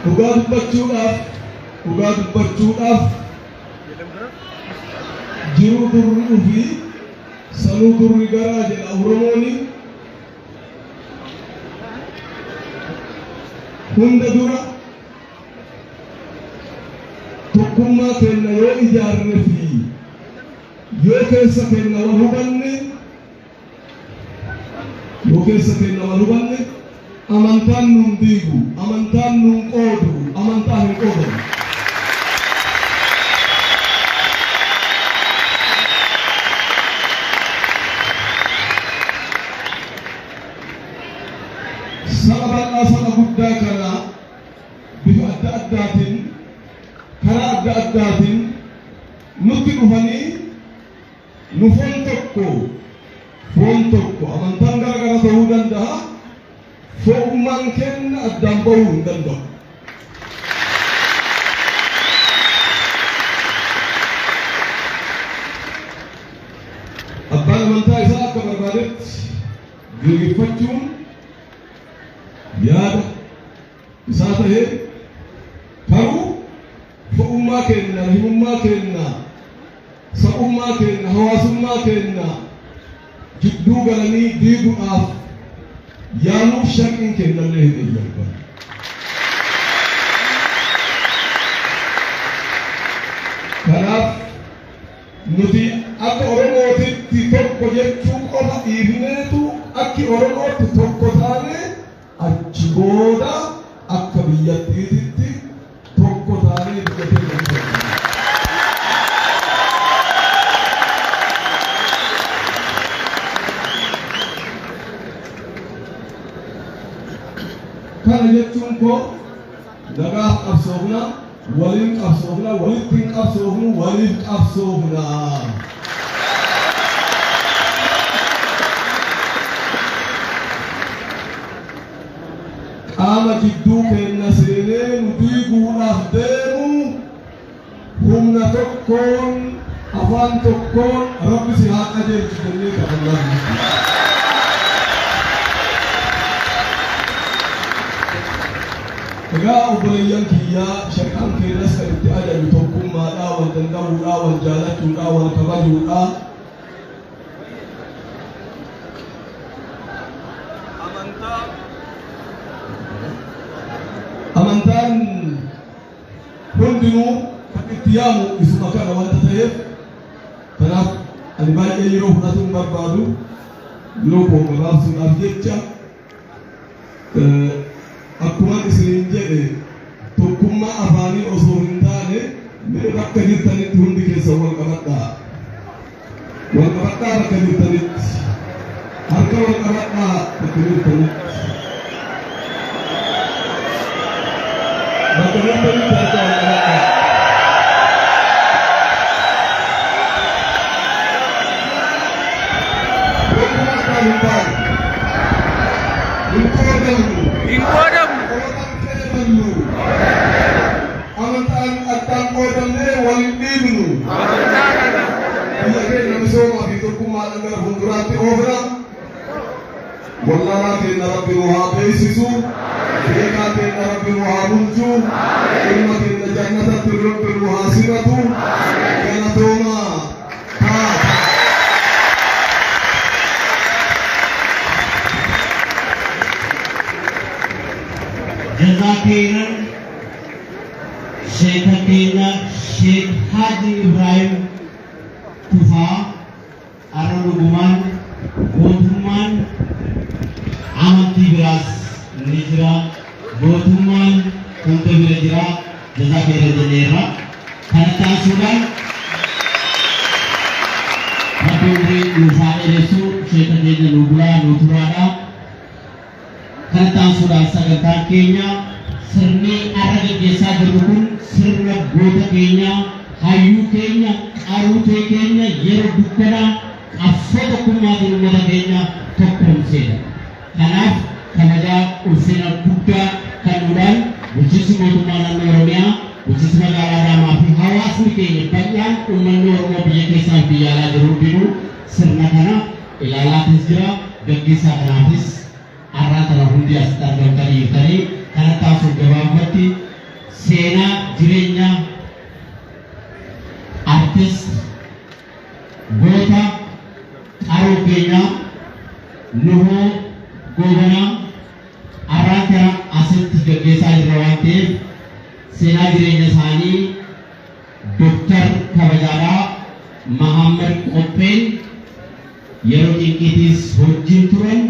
Dhugaa dubbachuudhaaf, dhugaa dubbachuudhaaf jiruu durri ofii sanuu durri garaa jedha Oromooni. Hunda dura tokkummaa keenya yoo ijaarre fi yoo keessa keenya wal hubanne, yoo keessa keenya wal hubanne, amantaan nun diigu, amantaan nun qoodu, amantaa hin qoodamu. Saba bal'aa, saba guddaa kana bifa adda addaatiin, karaa adda addaatiin nutti dhufanii nu foon tokko, foon tokko, amantaan gara gara ta'uu danda'a, fo'ummaan keenya addaan bahuu hin danda'u. Abbaan amantaa isaa akka barbaadetti gaggeeffachuun yaada isaa tahee, garuu fo'ummaa keenya, rahimummaa keenya, sabummaa keenya, hawaasummaa keenya jidduu galanii diiguudhaaf yaaluuf shar'iin kennallee hin eeyyamtu. Kanaaf nuti akka Oromootitti tokko jechuu qofa dhiifneetu akki Oromootti tokko taanee achi booda akka biyyattiititti tokko taanee biyya keenya misoomsina. Kana jechuun koo nagaaf qabsoofna, waliin qabsoofna, walitti hin qabsoofnu, waliif qabsoofna. Qaama jidduu keenya seenee nu diiguudhaaf deemu humna tokkoon, afaan tokkoon Rabbi si haa qajeelchu jennee kadhannaa jechuudha. Egaa obboleeyyan kiyyaa, shari'aan keenyas kan itti ajaju tokkummaadhaa, wal danda'uudhaa, wal jaalachuudhaa, wal kabajuudhaa. Amantaan hundinuu kan itti yaamu isuma kana wanta ta'eef, kanaaf ani baay'ee yeroo fudhatuu hin barbaadu. Yeroo koo gabaabsuudhaaf jecha, akkuma isiniin jedhe, tokkummaa afaanii osoo hin taane, mee bakka jirtanitti hundi keessan wal qabadhaa. Wal qabadhaa bakka jirtanitti. Harka wal qabadhaa bakka jirtanitti. Bakka jirtanitti harka wal qabadhaa. Tokkummaa addaan hin baanu. Hin qoodamnu. Hin qoodamnu. Qoodan qeeballu. Amantaan addaan qoodamnee wal hin dhiibnu. Biyya keenya misoomaa fi tokkummaadhaan gara fuulduraatti oofna. Wallaalaa keenya Rabbi nu haa beeksisu. Beekaa keenya Rabbi nu haa bulchu. Ilma keenya jannatatti Rabbi nu haa simatu. Galatoomaa. Taa. Jazaa khayran, sheeka keenya Sheek Haji Ibrahim Tufaa. Har'a dhugumaan gootummaan amantii biraas ni jira, gootummaan hunda bira jira. Jazaa khayran jenneerra. Kanatti aansuudhaan, Rabbi umrii nuuf haa dheeressu, sheeka keenya, nu bulaa nu turaadha. Kanatti aansuudhaan sagantaan keenya, sirni har'a gaggeessaa jirru kun sirna goota keenya, hayyuu keenya, qaruutee keenya yeroo dukkanaa qabsoo tokkummaatiin uummata keenya tokkoomseedha. Kanaaf kabajaa ulfina guddaa kennuudhaan bulchiinsi mootummaa naannoo Oromiyaa, bulchiinsi magaalaa Adaamaa fi hawaasni keenya bal'aan, uummanni Oromoo biyya keessaa fi biyya alaa jiru hundinuu sirna kana ilaalaatis jira. Gaggeessaa kanaafis har'aan kana hundi asitti argamtanii jirtanii. Kanatti aansuuf gabaabumatti Seenaa jireenyaa artist goota qaroo keenyaa Nuhoo Goobanaa har'aan kana asitti gaggeessaa jirra waan ta'eef seenaa jireenya isaanii Doktar Kabajaadhaa Mahammad Qopheen yeroo cinqiitiis wajjin turan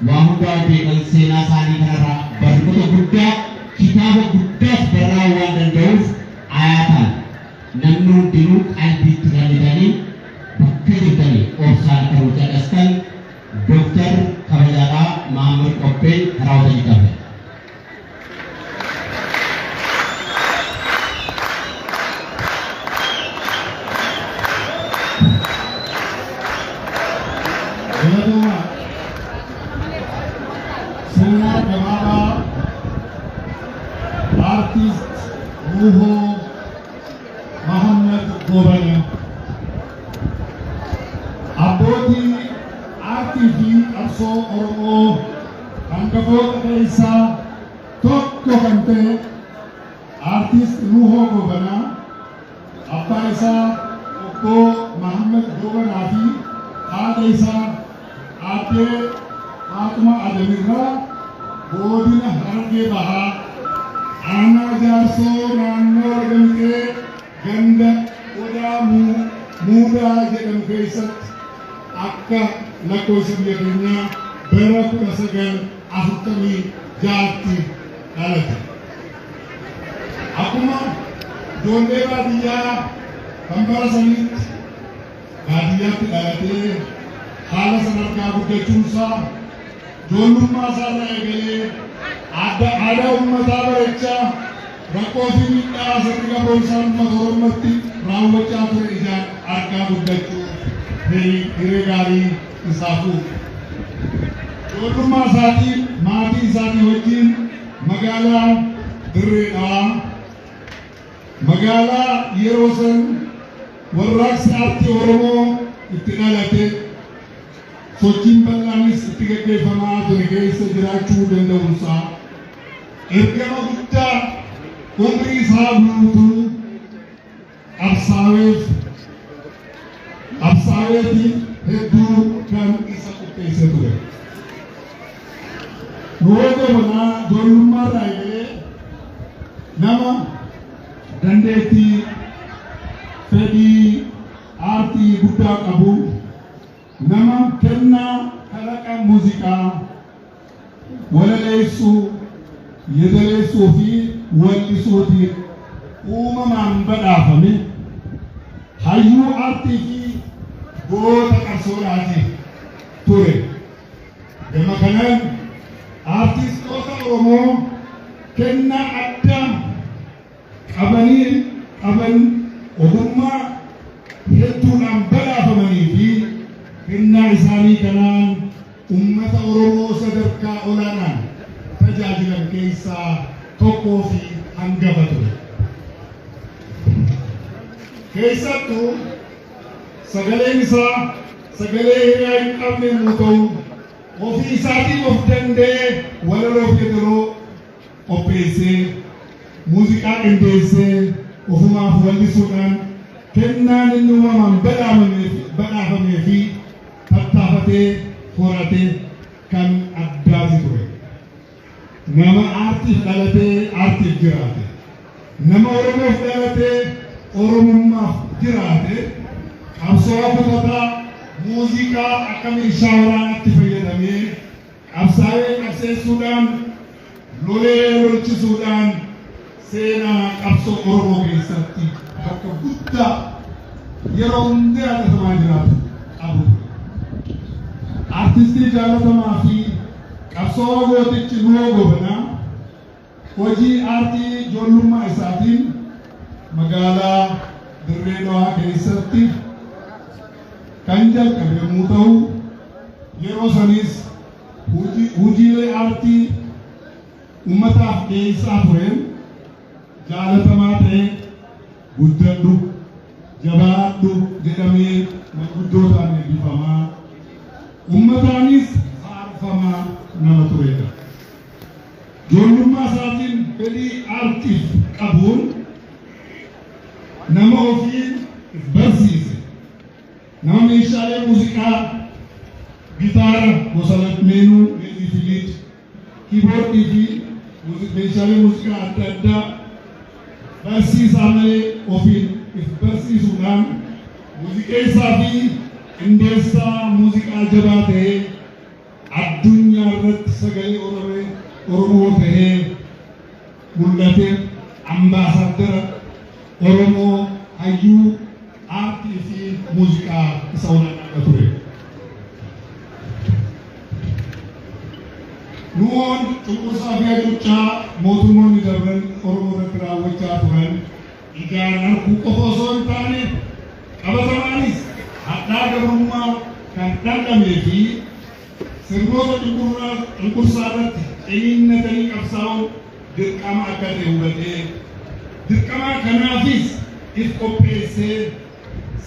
waa hundaa beekan seenaa isaanii kanarraa barnoota guddaa kitaaba guddaas barraa'uu waan danda'uuf ayaataan namni hundinuu qalbiitti kennitanii bakka jirtanii obsaan akka nu caqastan Doktar Kabajaadhaa Mahammad Qopheen raawwatanii qabda. Galatoomaa. Seenaa gabaabaa Artist Nuhoo Mahammad Goobana. Abbootii aartii fi qabsoo Oromoo hangafoota keessaa tokko kan ta'e Artist Nuhoo Goobanaa abbaa isaa obbo Mahammad Goobanaa fi haadha isaa Aaddee Faaxuma Adamirraa godina Harargee Bahaa aanaa Jaarsoo naannoo Lagamxee ganda Odaa Muudaa jedhamu keessatti akka lakkoofsa biyya keenyaa bara 1946tti dhalate. Akkuma ijoollee baadiyyaa kan bara saniitti baadiyyaatti dhalatee haala sadarkaa guddachuunsaa ijoollummaa isaarraa eegalee aadaa uummataa barachaa rakkoo fi miidhaa sirni gabroomsaan uummata Oromootti raawwachaa ture ijaan argaa guddachuu hiree gaarii isaaf uume. Ijoollummaa isaatiin maatii isaatii wajjin magaalaa Dirree Dhawaa magaalaa yeroo san warraaqsi aartii Oromoo itti dhalate sochiin bal'aanis itti gaggeeffamaa ture keessa jiraachuu danda'uunsaa ergama guddaa umrii isaa guutuu qabsaa'eetiif hedduu kan isa qopheesse ture. Nuhoo Goobanaa ijoollummaarraa eegalee nama dandeettii fedhii aartii guddaa qabu, nama kennaa kalaqa muuziqaa, walaleessuu, yeedaleessuu fi wallisuutiin uumamaan badhaafame, hayyuu aartii fi goota qabsoodhaati ture. Gama kanaan aartistoota Oromoo kennaa addaa qaban ogummaa hedduudhaan badhaafamanii fi kennaa isaanii kanaan uummata Oromoo sadarkaa olaanaan tajaajilan keessaa tokkoo fi hangafa ture. Keessattuu sagaleen isaa sagalee hiriyaa hin qabne yommuu ta'u, ofii isaatiin of danda'ee walaloo fi yeedaloo qopheessee muuziqaa qindeessee ofumaaf wallisuudhaan kennaan inni uumamaan badhaafamee fi tattaafatee horate kan addaati ture. Nama aartiif dhalatee aartiif jiraate. Nama Oromoof dhalatee Oromummaaf jiraate, qabsoo kutataa muuziqaa akka meeshaa waraanaatti fayyadamee qabsaa'ee qabseessuudhaan lolee lolchisuudhaan seenaa qabsoo Oromoo keessatti bakka guddaa yeroo hunda yaadatamaa jiraatu qabu ture. Artistii jaalatamaa fi qabsoo gootichi Nuhoo Goobanaa hojii aartii ijoollummaa isaatiin magaalaa Dirree Dhawaa keessatti kan jalqabe yommuu ta'u, yeroo sanis hojiilee aartii uummataaf dhiyeessaa tureen jaalatamaa ta'e, guddadhu, jabaadhu jedhamee manguddootaan eebbifamaa, uummataanis faarfamaa nama turedha. Ijoollummaa isaatiin fedhii aartiif qabuun nama ofiin if barsiise, nama meeshaalee muuziqaa gitaara gosa lameenuu, bass fi lead, kiiboordii fi meeshaalee muuziqaa adda addaa barsiisaa malee ofiin if barsiisuudhaan muuziqeessaa fi qindeessaa muuziqaa jabaa ta'ee addunyaa irratti sagalee Oromoo ta'ee mul'ate, ambaasaaddara Oromoo, hayyuu aartii fi muuziqaa isa olaanaadha ture. Nuhoon cunqursaa fi hacuuccaa mootummoonni darban Oromoo irratti raawwachaa turan ijaan arguu qofa osoo hin taane, qabatamaanis hadhaa gabrummaa kan dhandhamee fi sirnoota cunqursaa irratti ciniinnatanii qabsaa'uun dirqama akka ta'e hubatee, dirqama kanaafis if qopheessee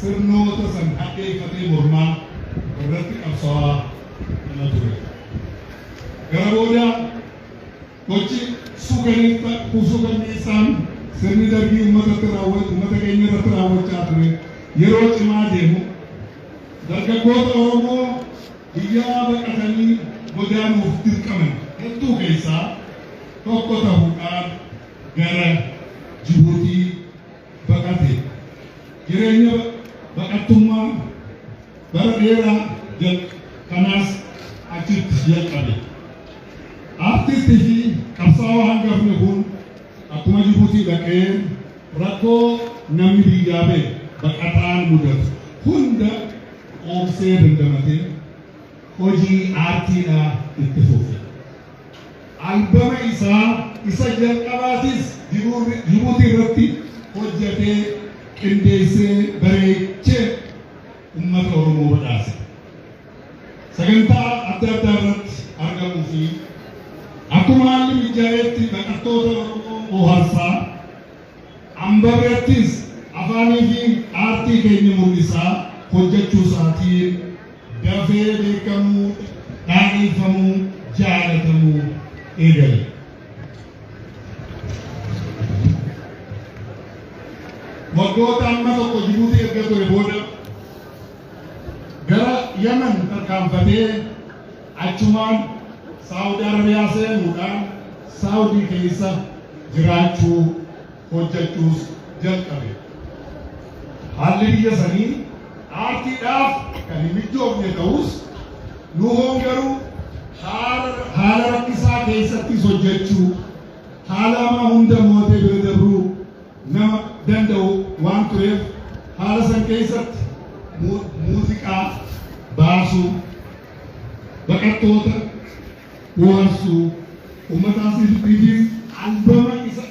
sirnoota san hadheeffatee mormaa irratti qabsaa'aa nama ture. Gara booda gochi suukanneessaan sirni Dargii uummatatti raawwatu, uummata keenya irratti raawwachaa ture yeroo cimaa deemu, dargaggoota Oromoo biyya baqatanii godaanuuf dirqaman hedduu keessaa tokko ta'uudhaan gara Jibuutii baqate. Jireenya baqattummaa bara dheeraa kanaas achitti jalqabe. Aartistii fi qabsaa'aa hangafni kun akkuma Jibuutii dhaqee rakkoo namni biyyaa ba'e baqataan mudatu hunda obsee dandamatee hojii aartiidhaa itti fufe. Albama isaa isa jalqabaatis Jibuutii irratti hojjetee, qindeessee, bareechee uummata Oromoo badhaase. Sagantaa adda addaa irratti argamuu fi akkuma haalli mijaa'etti baqattoota Oromoo bohaarsaa, hamba birattis afaanii fi aartii keenya mul'isaa hojjechuu isaatiin dafee beekamuu, dhaadheeffamuu, jaalatamuu eegale. Waggoota amma tokko Jibuutii erga ture booda gara Yaman tarkaanfatee, achumaan Saawudi Arabiyaa seenuudhaan Saawudii keessa jiraachuu, hojjechuus jalqabe. Haalli biyya sanii aartiidhaaf kan hin mijoofne ta'us, Nuhoon garuu haala rakkisaa keessattis hojjechuu, haala hamaa hunda mo'atee bira dabruu nama danda'u waan tureef, haala san keessatti muuziqaa baasuu, baqattoota bohaarsuu, uummata asiitiifis albama isa